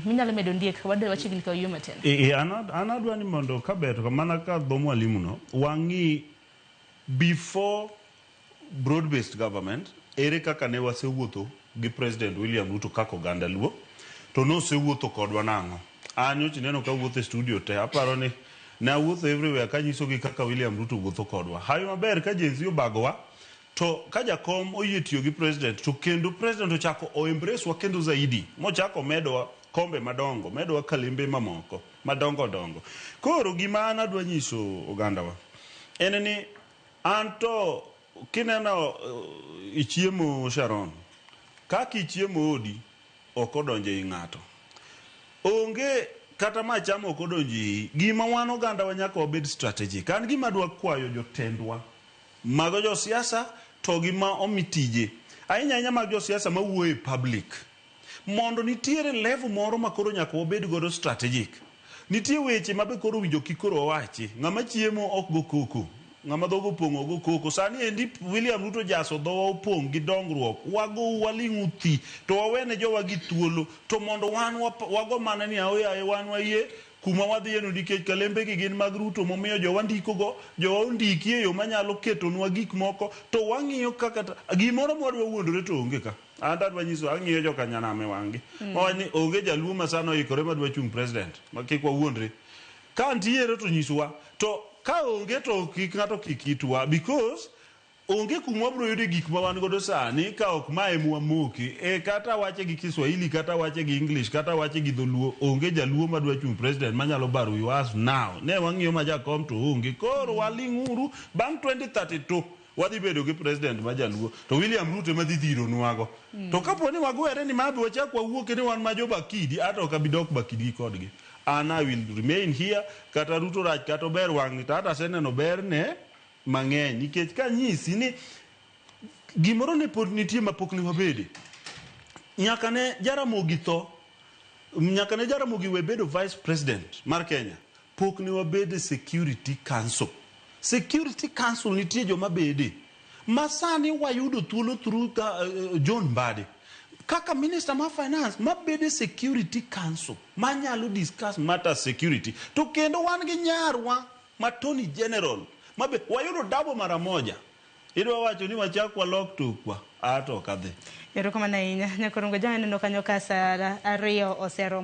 Minyalo medo ndiek wadwa wachiegni ka oywe matin. E, e, an an adwa ni mondo kaber to mana ka dho mwalimu no wang'i before broad based government ere kaka ne wasewuotho gi President William Ruto kaka oganda Luo to nosewuotho kodwa nang'o an nyocha ineno ka wuotho e studio te aparo ni ne awuotho everywhere kanyisogi kaka William Ruto wuotho kodwa hawi maber ka Gen Z obagowa to ka jakom oyie tiyo gi president to kendo president ochako o embrace wa kendo zaidi mochako medowa kombe madongo medowa kalembe mamoko madongo dongo koro gima an adwa nyiso ogandawa en ni an to kineno ichiemo Sharon kaka ichiemo odi ok odonjo ei ng'ato onge kata ma chamo ok odonjo ei gima wan ogandawa nyaka wabed strategic an gima adwa kwayo jotendwa mago josiasa to gi ma omi tije ahinya ahinya mag josiasa mawuoyo e public mondo nitiere level moro ma koro nyaka wabed godo strategic nitie weche ma be koro winjo kik koro wawachi ng'ama chiemo ok go koko ng'ama dhogo opong' ok go koko sani endi William Ruto jaso dhowa opong' gi dongruok wago waling'u thi to wawene jowa gi thuolo to mondo wan wago mana ni aoyaye wan wayie kuma wadhiyeno nikech kalembe gi gin mag Ruto momiyo jowa ndikogo jowa ondiki e yo manyalo ketonwa gik moko to wang'iyo kaka gimoro mwadwa wuondore to onge ka an to adwa nyiso ang'iyo joka nyanam e wang'gi mawach ni onge jaluo ma sani oikore madwa chung' president ma kik wawuondre ka ntiere to nyiswa to ka onge to kik ng'ato kik itwa because onge kuma wabiro yude gik ma wan godo sani ka ok ma ema wamoke e kata wache gi Kiswahili kata wache gi English kata wache gi dholuo onge jaluo madwa chung' president manyalo baro wiwa now ne wang'iyo ma jakom to onge koro waling'uru bang' 2032 wadhi bedo gi president ma jaluo to William Ruto ema dhi dhironwago to kapo ni wagwere ni mabe wachak wawuok ni wan ma jobakidi ato ok abi dok bakidgi kodgi an I will remain here kata Ruto rach kata ober wang'ni to ata aseneno berne mang'eny nikech kanyisi ni gimoro ne pod nitie mapok ne wabede nyaka ne Jaramogi tho nyaka ne Jaramogi we bedo vice president mar Kenya pok ne wabede Security Council Security Council nitie joma bede ma sani wayudo thuolo through John Mbadi kaka minister mar finance mabede Security Council manyalo discuss matters security to kendo wan gi nyarwa ma Attorney General mabe wayudo double mara moja idwa wacho ni wachak walok tokwa ato ok adhi Erokamano ahinya. Nyakorongo ja aneno kanyo ka saa 2 oseromo.